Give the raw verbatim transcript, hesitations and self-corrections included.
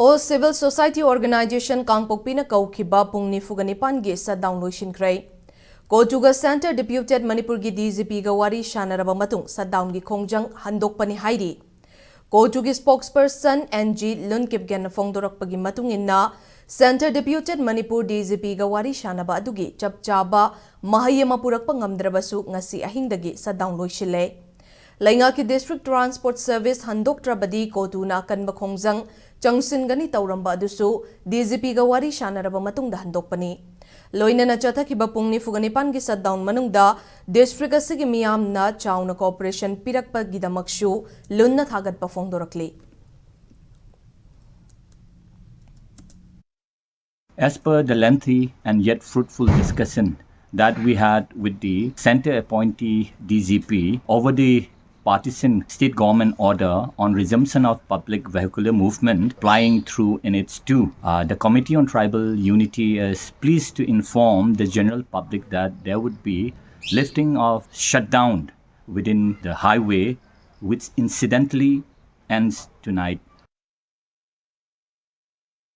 All Civil Society Organization ꯀꯥꯡꯄꯣꯛꯄꯤꯅ ꯀꯧꯈꯤꯕ ꯄꯨꯡ ꯅꯤꯐꯨꯒ ꯅꯤꯄꯥꯟꯒꯤ shutdown ꯂꯣꯏꯁꯤꯟꯈ꯭ꯔꯦ꯫ ꯀꯣꯇꯨꯒ Centre Deputed ꯃꯅꯤꯄꯨꯔꯒꯤ DGPꯒ ꯋꯥꯔꯤ ꯁꯥꯟꯅꯔꯕ ꯃꯇꯨꯡ shutdownꯒꯤ ꯈꯣꯡꯖꯪ ꯍꯟꯗꯣꯛꯄꯅꯤ ꯍꯥꯏꯔꯤ꯫ ꯀꯣꯇꯨꯒꯤ spokesperson N G ꯂꯨꯟꯀꯤꯞꯒꯦꯟꯅ ꯐꯣꯡꯗꯣꯔꯛꯄꯒꯤ ꯃꯇꯨꯡ ꯏꯟꯅ, Centre Deputed ꯃꯅꯤꯄꯨꯔ DGPꯒ ꯋꯥꯔꯤ ꯁꯥꯟꯅꯕ ꯑꯗꯨꯒꯤ ꯆꯞ ꯆꯥꯕ ꯃꯍꯩ ꯑꯃ ꯄꯨꯔꯛꯄ ꯉꯝꯗ꯭ꯔꯕꯁꯨ, ꯉꯁꯤ ꯑꯍꯤꯡꯗꯒꯤ shutdown ꯂꯣꯏꯁꯤꯜꯂꯦ꯫ ꯂꯩꯉꯥꯛꯀꯤ District Transport Service ꯍꯟꯗꯣꯛꯇ꯭ꯔꯕꯗꯤ ꯀꯣꯇꯨꯅ ꯑꯀꯟꯕ ꯈꯣꯡꯖꯪ ꯆꯪꯁꯤꯟꯒꯅꯤ ꯇꯧꯔꯝꯕ ꯑꯗꯨꯁꯨ DGPꯒ ꯋꯥꯔꯤ ꯁꯥꯟꯅꯔꯕ ꯃꯇꯨꯡꯗ ꯍꯟꯗꯣꯛꯄꯅꯤ꯫ ꯂꯣꯏꯅꯅ ꯆꯠꯊꯈꯤꯕ ꯄꯨꯡ ꯅꯤꯐꯨꯒ ꯅꯤꯄꯥꯟꯒꯤ shutdown ꯃꯅꯨꯡꯗ district ꯑꯁꯤꯒꯤ ꯃꯤꯌꯥꯝꯅ ꯆꯥꯎꯅ cooperation ꯄꯤꯔꯛꯄꯒꯤꯗꯃꯛꯁꯨ ꯂꯨꯟꯅ ꯊꯥꯒꯠꯄ ꯐꯣꯡꯗꯣꯔꯛꯂꯤ꯫ As per the lengthy and yet fruitful discussion that we had with the Centre appointee DGP over the partition state government order on resumption of public vehicular movement plying through N H two, uh, the Committee on Tribal Unity is pleased to inform the general public that there would be lifting of shutdown within the highway, which incidentally ends tonight